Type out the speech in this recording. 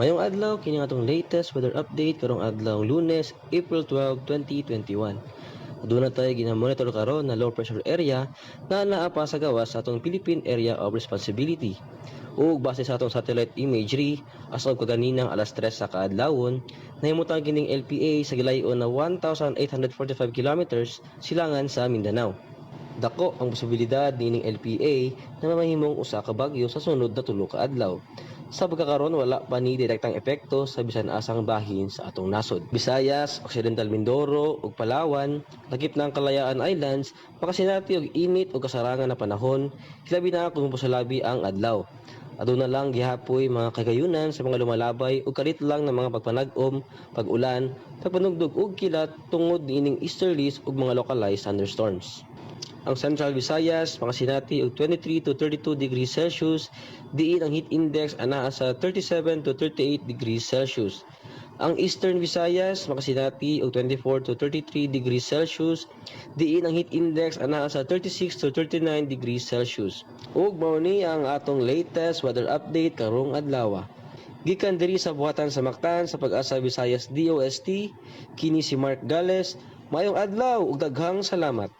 Maayong adlaw, kini ang atong latest weather update karong adlaw Lunes, April 12, 2021. Aduna tay gina-monitor karon na low pressure area na naa pa sa gawas sa atong Philippine Area of Responsibility. Ug base sa atong satellite imagery as of kaganinang alas 3 sa kaadlawon, nahimutang kining LPA sa gilayon na 1,845 kilometers silangan sa Mindanao. Dako ang posibilidad niining LPA na mamahimong usa ka bagyo sa sunod na 3 ka adlaw. Sa pagkakaron, wala pa ni direktang epekto sa bisan asang bahin sa atong nasod. Visayas, Occidental Mindoro ug Palawan, lakip na ang Kalayaan Islands, makasinati og init ug kasarangan na panahon, hilabi na kung mosalabi ang adlaw. Aduna lang gihapoy mga kahigayunan sa mga lumalabay ug kalit lang na mga pagpanag-om, pag-ulan, pagpanugdog ug kilat tungod niining easterlies ug mga localized thunderstorms. Ang Central Visayas makasinati og 23 to 32 degrees Celsius, diin ang heat index anaa sa 37 to 38 degrees Celsius. Ang Eastern Visayas makasinati og 24 to 33 degrees Celsius, diin ang heat index anaa sa 36 to 39 degrees Celsius. Ug mao ni ang atong latest weather update karong adlaw. Gikan diri sa buhatan sa Mactan sa Pag-asa Visayas DOST, kini si Mark Gales. Maayong adlaw ug daghang salamat.